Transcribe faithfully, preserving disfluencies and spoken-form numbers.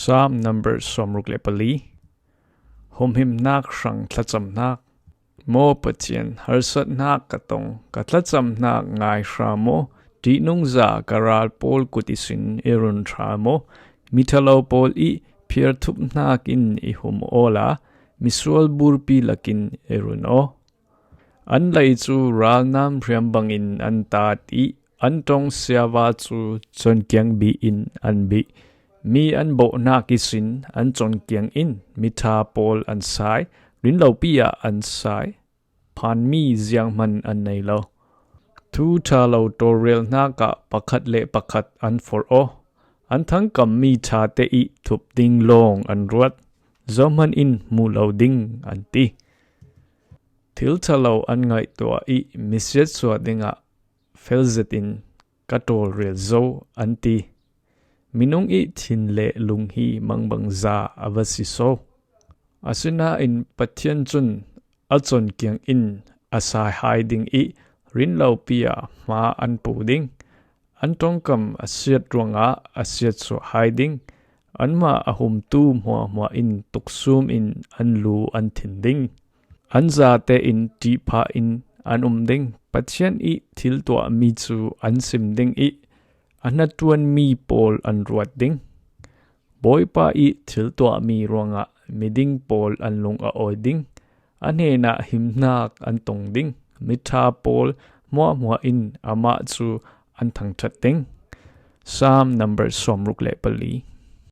Psalm number sawmruk le pali. Humhimnak hrang thlacamnak. Maw Pathian, harsatnak ka tong, ka thlacamnak ngai hra maw? Ṭihnungza ka ral pawl kut ihsin i run hra maw? Miṭhalo pawl i phiarthupnak in i hum awla, misual burpi lakin i run aw. An lei cu ralnam hriam bangin an tat i an ṭong siava cu cawnkiang bi in an bih. Mi an bawhnak ihsin an cawnkiang in miṭha pawl an sai, rinlopi ah an sai, phanmi zianghman an nei lo. Thu ṭha lo tawlrelnak ah pakhat le pakhat an forh aw. An thangkammi ṭhate i thup ding lawng an ruat. Zohman in hmu lo ding an ti. Thil ṭha lo an ngaihtuah i misiatsuah dingah felzetin ka tawlrel zo an ti. Minung i thin le lung hi mangbangza a va si so. Asinain Pathian cun a cawnkiang in a sai hai ding i rinlopi ah hma an pu ding. An ṭongkam a siat ruangah a siatsuah hai ding. Anmah a humtu hmuahhmuah in tuksum in an lu an thin ding. An zate in ṭihphah in an um ding. Pathian i thil tuahmi cu an sim ding i a hnaṭuanmi pawl an ruat ding. Bawipa i thil tuahmi ruangah miding pawl an lung a awi ding. A hnenah himnak an tong ding. Miṭha pawl hmuahhmuah in amah cu an thangṭhat ding. Psalm number sawmruk le pali.